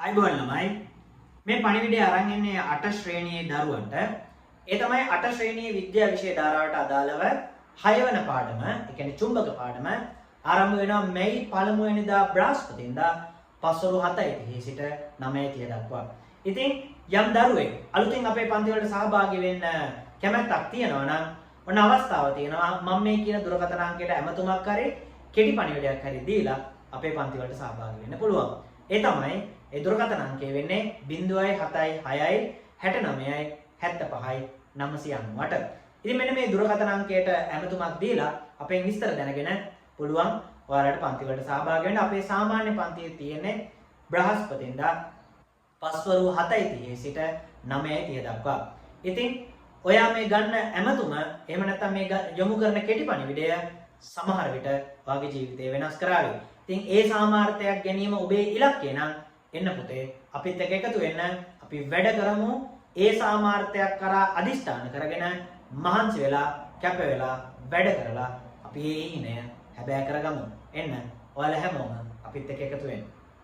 ආයුබෝවන් ළමයි. මේ පණිවිඩය අරන් එන්නේ 8 ශ්‍රේණියේ දරුවන්ට. ඒ තමයි 8 ශ්‍රේණියේ විද්‍යා විෂය ධාරාවට අදාළව 6 වන පාඩම, ඒ කියන්නේ චුම්බක පාඩම ආරම්භ වෙනවා මැයි 1 වෙනිදා බ්‍රහස්පතින්දා පස්වරු 7:30 සිට 9:30 දක්වා. ඉතින් යම් දරුවෙක් අලුතින් අපේ පන්ති වලට සහභාගී වෙන්න කැමැත්තක් තියෙනවා නම් ඔන්න අවස්ථාව තියෙනවා. මම මේ කියන දුරකථන අංකයට ඇමතුමක් හරි කෙටි පණිවිඩයක් හරි දීලා අපේ පන්ති වලට සහභාගී වෙන්න පුළුවන්. ඒ තමයි ඒ දුරකථන අංකය වෙන්නේ 076 69 75 998. ඉතින් මෙන්න මේ දුරකථන අංකයට ඇමතුමක් දීලා අපෙන් විස්තර දැනගෙන පුළුවන් ඔයාලට පන්ති වලට සහභාගී වෙන්න. අපේ සාමාන්‍ය පන්තියේ තියෙන්නේ බ්‍රහස්පතින්දා පස්වරු 7:30 සිට 9:30 දක්වා. ඉතින් ඔයා මේ ගන්න ඇමතුම, එහෙම නැත්නම් මේ යොමු කරන කෙටි පණිවිඩය සමහර විට ඔයාගේ ජීවිතය වෙනස් කරાવી. ඉතින් ඒ සාමාර්ථයක් ගැනීම ඔබේ ඉලක්කය නම් එන්න පුතේ, අපිත් එක්ක එකතු වෙන්න. අපි වැඩ කරමු. ඒ සාමාර්ථයක් කරා අදිෂ්ඨාන කරගෙන මහන්සි වෙලා, කැප වෙලා වැඩ කරලා අපි මේ හීනය හැබෑ කරගමු. එන්න ඔයාලා හැමෝම අපිත් එක්ක එකතු වෙන්න.